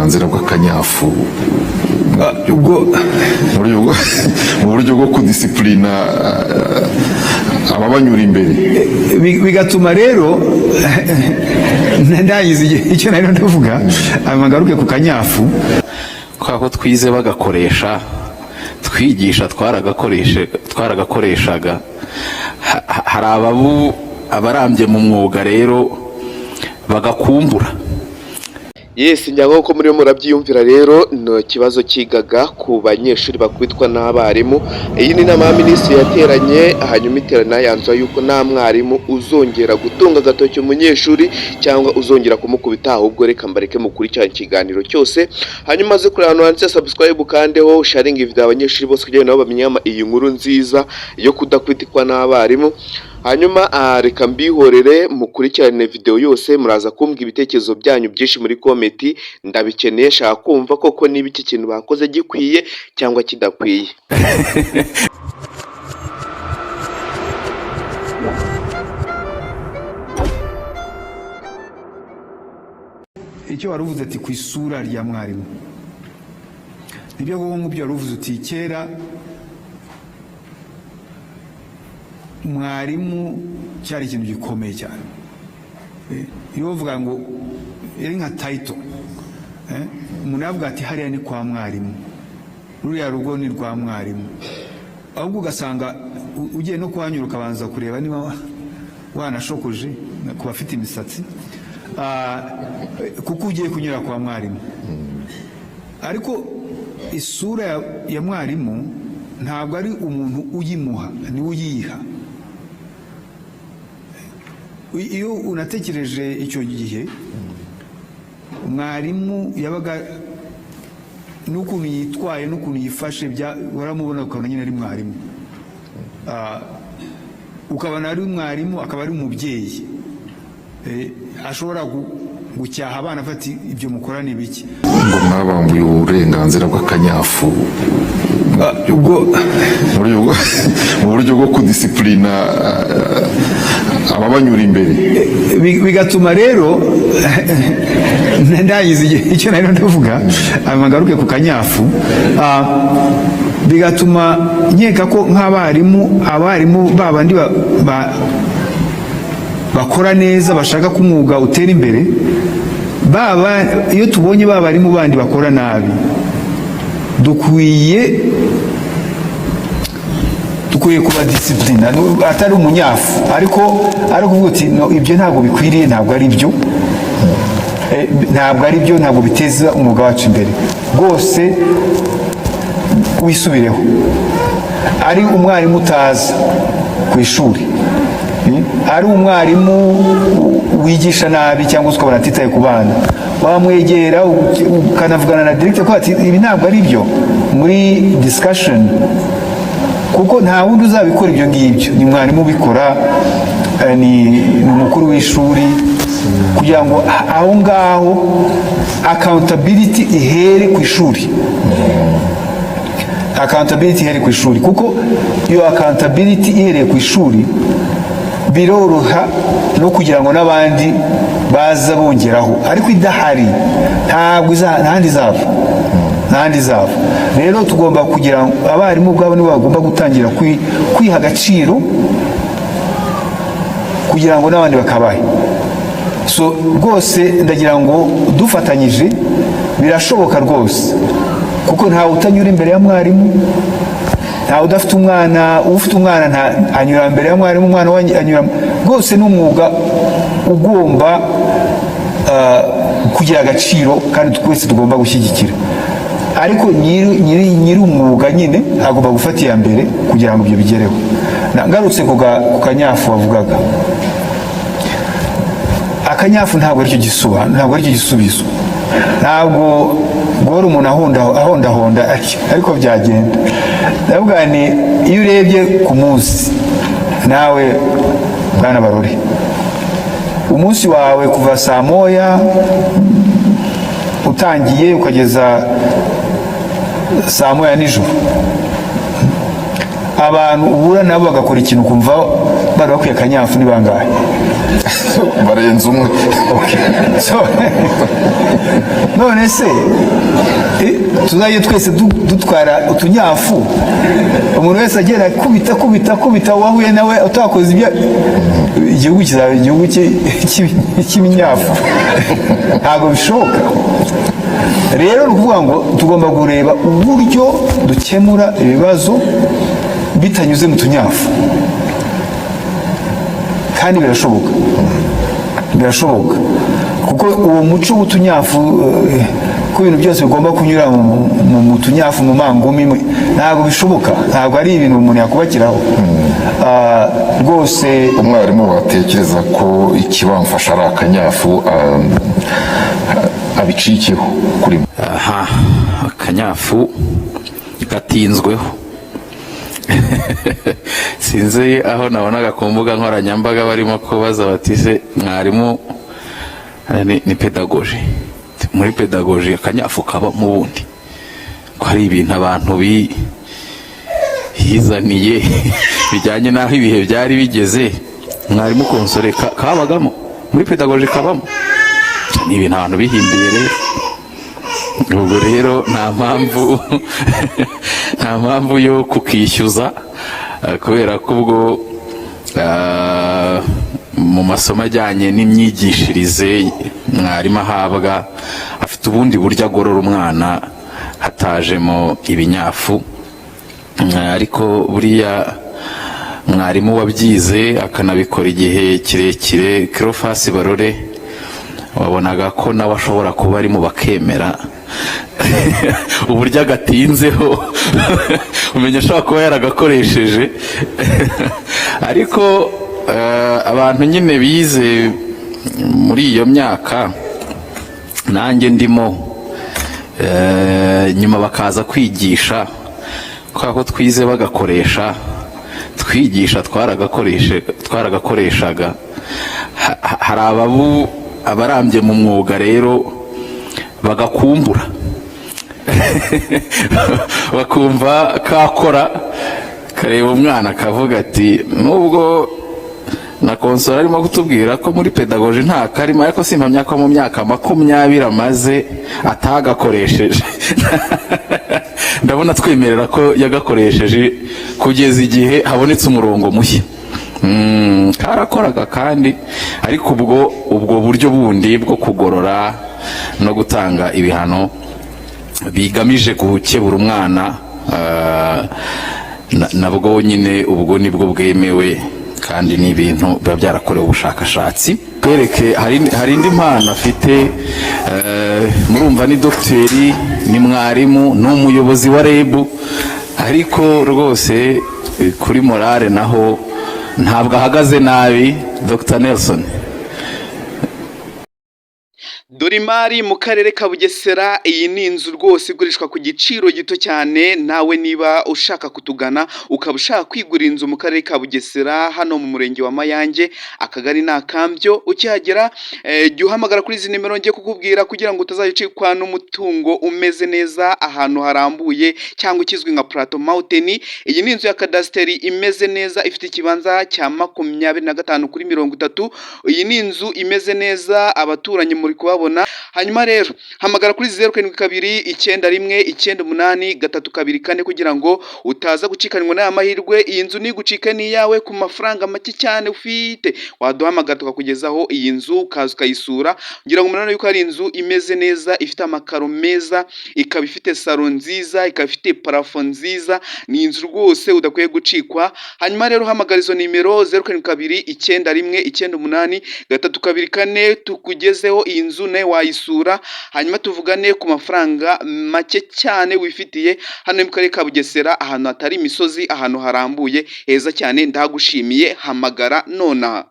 uburenganzira bw'akanyafu Ubwo mu buryo bwo kudisipurina ababanyura imbere. Bigatuma rero ndangiza icyo nari ndavuga, hanyuma ngaruke ku kanyafu. Kubera ko twize bagakoresha, twigisha twaragakoreshaga. Hari abarambye mu mwuga rero bagakumbura. Yes, njya ko muri murabyiyumvira rero, ni ikibazo kigaga ku banyeshuri bakubitwa n'abarimu. Iyi ni inama ya minisitiri yateranye, hanyuma iterana yanzura yuko nta mwarimu uzongera gutunga agatoki umunyeshuri cyangwa uzongera kumukubita. Ahubwo reka mbareke mukurikirane ikiganiro cyose, hanyuma aze kureba ahantu handitse subscribe, ukandeho, sharinga video abanyeshuri bose kugira ngo nabo bamenye iyi nkuru nziza yo kudakubitwa n'abarimu. Hanyuma reka mbihorere mukurikirane video yose, muraza kumbwira ibitekerezo byanyu byinshi muri comment. Ndabikeneye, shaka kumva koko niba iki kintu bakoze gikwiye cyangwa kidakwiye. Icyo wari uvuze ati ku isura rya mwarimu, nibyo koko. Nk'ibyo wari uvuze uti kera mwarimu cyari ikintu gikomeye cyane. Iyo bavuga ngo yari nka title, umuntu yavuga ati hariya ni kwa mwarimu, ruriya rugo ni rwa mwarimu. Ahubwo ugasanga ugiye no kuhanyura ukabanza kureba niba wanashokoje ku bafite imisatsi, kuko ugiye kunyura kwa mwarimu. Ariko isura ya mwarimu ntabwo ari umuntu uyimuha, niwe uyiha. Iyo unatekereje icyo gihe mwarimu yabaga n'ukuntu yitwaye n'ukuntu yifashe, waramubona ukabona nyine ari mwarimu. Ukabona ari mwarimu, akaba ari umubyeyi. Ashobora gucyaha abana afata ibyo mukora ni biki. Ngo mwabambuye uburenganzira bw'akanyafu Ubwo mu buryo bwo kudisipurina ababanyura imbere. Bigatuma rero ndangiza icyo nari ndavuga, hanyuma ngaruke ku kanyafu. Bigatuma nkeka ko nk'abarimu, abarimu babandi bakora neza, bashaka ko umwuga utera imbere, baba iyo tubonye ba barimu bandi bakora nabi, dukwiye kuba disipurina, atari umunyafu, ariko ari ukuvuga uti no, ibyo ntabwo bikwiriye, ntabwo ari byo. Ntabwo ari byo, ntabwo biteza umwuga wacu imbere rwose, wisubireho. Ari umwarimu utaza ku ishuri, ari umwarimu wigisha nabi cyangwa se ukabona atitaye ku bana, wamwegera ukanavugana na directeur ko ati ibi ntabwo ari byo, muri discussion, kuko nta wundi uzabikora ibyo ngibyo, ni mwarimu ubikora, ni umukuru w'ishuri, kugira ngo aho ngaho accountability ihere ku ishuri, accountability ihere ku ishuri, kuko iyo accountability ihereye ku ishuri biroroha no kugira ngo n'abandi baza bongeraho. Ariko idahari ntabwo ntahandi izava, ntahandi izava. Rero tugomba kugira ngo abarimu ubwabo nibo bagomba gutangira kwiha agaciro kugira ngo n'abandi bakabahe. So rwose ndagira ngo dufatanyije birashoboka rwose, kuko ntawe utanyura imbere ya mwarimu, ntawe udafite umwana, ufite umwana anyura imbere ya mwarimu, umwana we anyura. Rwose ni umwuga ugomba kugira agaciro kandi twese tugomba gushyigikira, ariko nyiri umwuga nyine agomba gufata iya mbere kugira ngo ibyo bigereho. Ngarutse ku kanyafu wavugaga, akanyafu ntabwo aricyo gisobanuro, ntabwo aricyo gisubizo. Ntabwo guhora umuntu ahonda ahondahonda ariko byagenda. Ndavuga ni iyo urebye ku munsi, nawe bwana Barore, umunsi wawe kuva saa 1 utangiye ukageza saa 1 nijoro, abantu uhura nabo bagakora ikintu ukumva bari bakwiye akanyafu ni bangahe? Barenze umwe. So, none None se tuzajye twese dutwara utunyafu, umuntu wese agenda akubita, akubita, akubita uwahuye nawe utakoze ibyo? Igihugu kizaba igihugu cy'ibinyafu. Ntabwo bishoboka. Rero ni ukuvuga ngo tugomba kureba uburyo dukemura ibibazo bitanyuze mu tunyafu, kandi birashoboka, birashoboka, kuko uwo muco w'utunyafu, ko ibintu byose bigomba kunyura mu tunyafu, mu mangumi, ntabwo bishoboka, ntabwo ari ibintu umuntu yakubakiraho. Rwose. Umwarimu watekereza ko ikibamfasha ari akanyafu, abicikeho kuri Aha akanyafu gatinzweho. Sinzi aho nabonaga ku mbuga nkoranyambaga barimo kubaza bati: "Se mwarimu, ni pédagogie, muri pédagogie akanyafu kabamo ubundi, ko hari ibintu abantu yizaniye bijyanye n'aho ibihe byari bigeze?" Mwarimu konsore, kabagamo muri pédagogie? Kabamo? Ni ibintu abantu bihimbiye. Rero ubwo rero nta mpamvu yo kukishyuza, kubera ko ubwo mu masomo ajyanye n'imyigishirize mwarimu ahabwa, afite ubundi buryo agorora umwana hatajemo ibinyafu. Ariko buriya mwarimu wabyize akanabikora igihe kirekire, Cleophas Barore, wabonaga ko nawe ashobora kuba ari mu bakemera uburyo agatinzeho, umenya ashobora kuba yaragakoresheje. Ariko abantu nyine bize muri iyo myaka, nanjye ndimo, nyuma bakaza kwigisha, kubera ko twize bagakoresha, twigisha twaragakoreshaga. Hari abarambye mu mwuga rero bagakumbura, bakumva kakora, kareba umwana akavuga ati: "Nubwo na konsora arimo kutubwira ko muri pédagogie nta karimo, ariko simpamya ko mu myaka 20 amaze atagakoresheje." Ndabona twemerera ko yagakoresheje kugeza igihe habonetse umurongo mushya. Karakoraga kandi, ariko ubwo buryo bundi bwo kugorora no gutanga ibihano bigamije gukebura umwana, nabwo nyine ubwo nibwo bwemewe, kandi ni ibintu biba byarakorewe ubushakashatsi. Twereke hari indi mpano afite. Murumva ni dogiteri, ni mwarimu, ni umuyobozi wa REB, ariko rwose kuri morale naho ntabwo ahagaze nabi. Dr Nelson. Dore imari mu karere ka Bugesera. Iyi ni inzu rwose igurishwa ku giciro gito cyane. Nawe niba ushaka kutugana, ukaba ushaka kwigurira inzu mu karere ka Bugesera, hano mu murenge wa Mayange, akagari ni Akambyo, ukihagera jya uhamagara kuri izi nimero ngiye kukubwira, kugira ngo utazajya ucikwa n'umutungo umeze neza, ahantu harambuye cyangwa ikizwi nka Plateau Mountain. Iyi ni inzu ya kadasiteri imeze neza, ifite ikibanza cya 25 kuri 30. Iyi ni inzu imeze neza, abaturanyi muri kubabona. Hanyuma rero hamagara kuri 0729198324 kugira ngo utaza gucikanwa n'aya mahirwe. Iyi nzu nigucike, ni iyawe ku mafaranga make cyane ufite. Waduhamagara tukakugezaho iyi nzu, ukaza ukayisura. Ngira ngo murabona yuko ari inzu imeze neza, ifite amakaro meza, ikaba ifite salon nziza, ikaba ifite plafond nziza. Ni inzu rwose udakwiye gucikwa. Hanyuma rero hamagara izo nimero 0729198324, tukugezeho iyi nzu nawe wayisura, hanyuma tuvugane ku mafaranga make cyane wifitiye, hano mu karere ka Bugesera, ahantu hatari imisozi, ahantu harambuye heza cyane. Ndagushimiye, hamagara nonaha.